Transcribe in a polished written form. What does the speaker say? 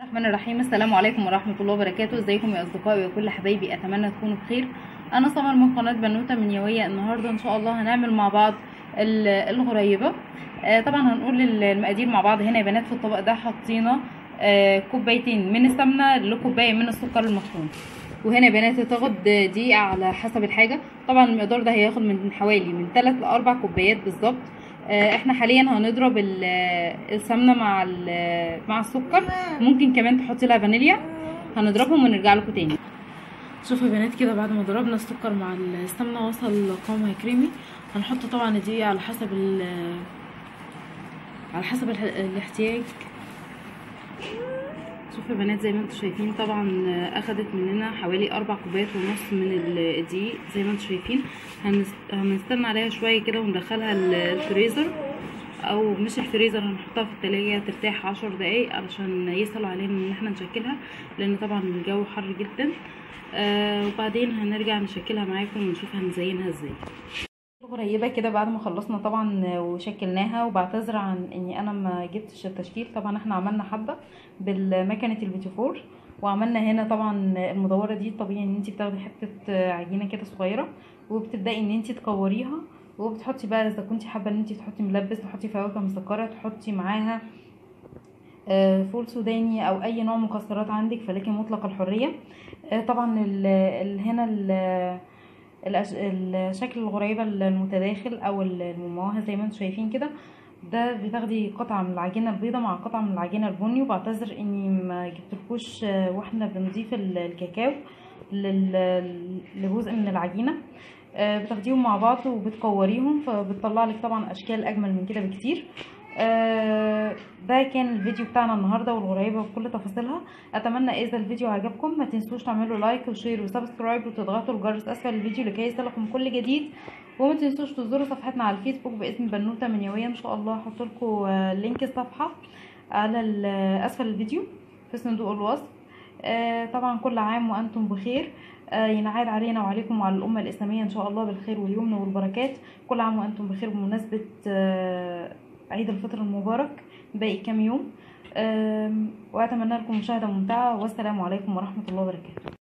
الرحمن الرحيم. السلام عليكم ورحمة الله وبركاته. ازيكم يا اصدقائي وكل حبايبي، اتمنى تكونوا بخير. انا سمر من قناة بنوتة منيوية. النهاردة ان شاء الله هنعمل مع بعض الغريبة. طبعا هنقول المقادير مع بعض. هنا يا بنات في الطبق ده حطينا كوبايتين من السمنة لكوباية من السكر المطحون، وهنا يا بنات تاخد دقيقة على حسب الحاجة. طبعا المقدار ده هياخد من حوالي من 3 ل 4 كوبايات بالظبط. احنا حاليا هنضرب السمنة مع السكر، ممكن كمان تحطي لها فانيليا. هنضربهم ونرجع لكم تاني. شوفوا يا بنات كده بعد ما ضربنا السكر مع السمنة وصل قوامها كريمي. هنحط طبعا الدقيق على حسب الاحتياج. شوفوا يا بنات زي ما انتم شايفين، طبعا اخدت مننا حوالي 4 كوبايات ونص من الدقيق زي ما انتم شايفين. هنستنى عليها شوية كده وندخلها الفريزر، او مش الفريزر، هنحطها في التلاجة ترتاح 10 دقايق علشان يسهل علينا ان احنا نشكلها، لان طبعا الجو حر جدا. وبعدين هنرجع نشكلها معاكم ونشوف هنزينها ازاي. غريبة كده بعد ما خلصنا طبعا وشكلناها، وبعتذر عن اني انا ما جبتش التشكيل. طبعا احنا عملنا حبه بالمكنه البيتيفور، وعملنا هنا طبعا المدوره دي. طبيعي ان انت بتاخدي حتة عجينه كده صغيرة وبتبداي ان انت تكوريها، وبتحطي بقى اذا كنتي حابة ان انت تحطي ملبس، تحطي فواكه مسكره، تحطي معاها فول سوداني او اي نوع مكسرات عندك، فلكن مطلق الحرية. طبعا هنا الشكل الغريبة المتداخل او المموهه زي ما انتم شايفين كده، ده بتاخدي قطعه من العجينة البيضاء مع قطعه من العجينة البني. وبعتذر اني ما جبتلكوش واحنا بنضيف الكاكاو لجزء من العجينة. بتاخديهم مع بعض وبتكوريهم، فبتطلع لك طبعا اشكال اجمل من كده بكتير. ده كان الفيديو بتاعنا النهارده والغريبة بكل تفاصيلها. اتمنى اذا الفيديو عجبكم ما تنسوش تعملوا like و share و subscribe وتضغطوا الجرس اسفل الفيديو لكي يصلكم كل جديد، وما تنسوش تزوروا صفحتنا على الفيسبوك باسم بنوتة منيوية. ان شاء الله هحط لكم link الصفحة على اسفل الفيديو في صندوق الوصف. طبعا كل عام وانتم بخير، ينعاد علينا وعليكم وعلى الامة الاسلامية ان شاء الله بالخير واليمن والبركات. كل عام وانتم بخير بمناسبة عيد الفطر المبارك، باقي كام يوم. واتمنى لكم مشاهده ممتعة، والسلام عليكم ورحمة الله وبركاته.